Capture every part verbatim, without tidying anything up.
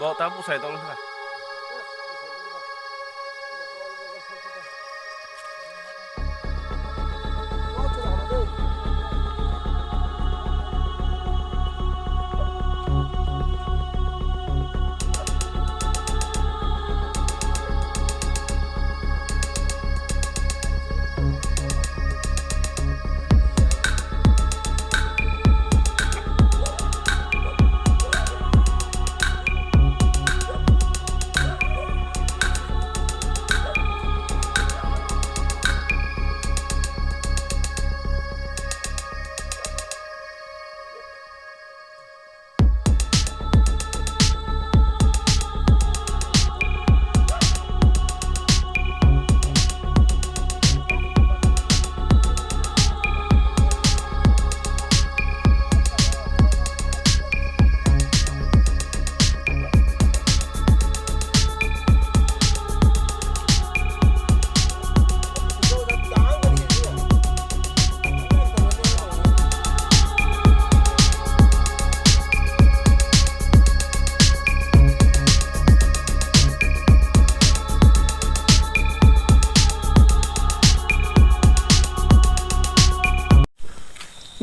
Bo ta bwsai tong kha.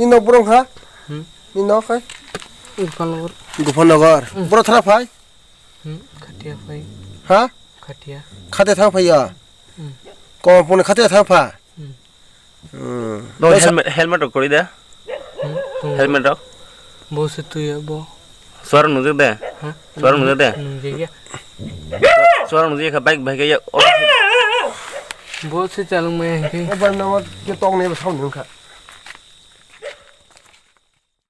Ni nok borok ha? Hmm? Ni nok hai? Gopalnagar. Gopalnagar. Hmm. Borok thara phai? Hmm, khatia phai. Ha? Khatia. Khatia thang phai ya? Hmm. Kom pun khatia thang pha? Hmm. Hmm. No, helmet, helmet rok kori da. Hmm, hmm. Helmet rok. Bo se tu ya bo. Suara nujak de. Ha? Suara nujak de. Nujak ya. Suara nujak ya, bike, bike ya. Bo se chalung maya hingke. Obar nama ke tong ne sound nung kha.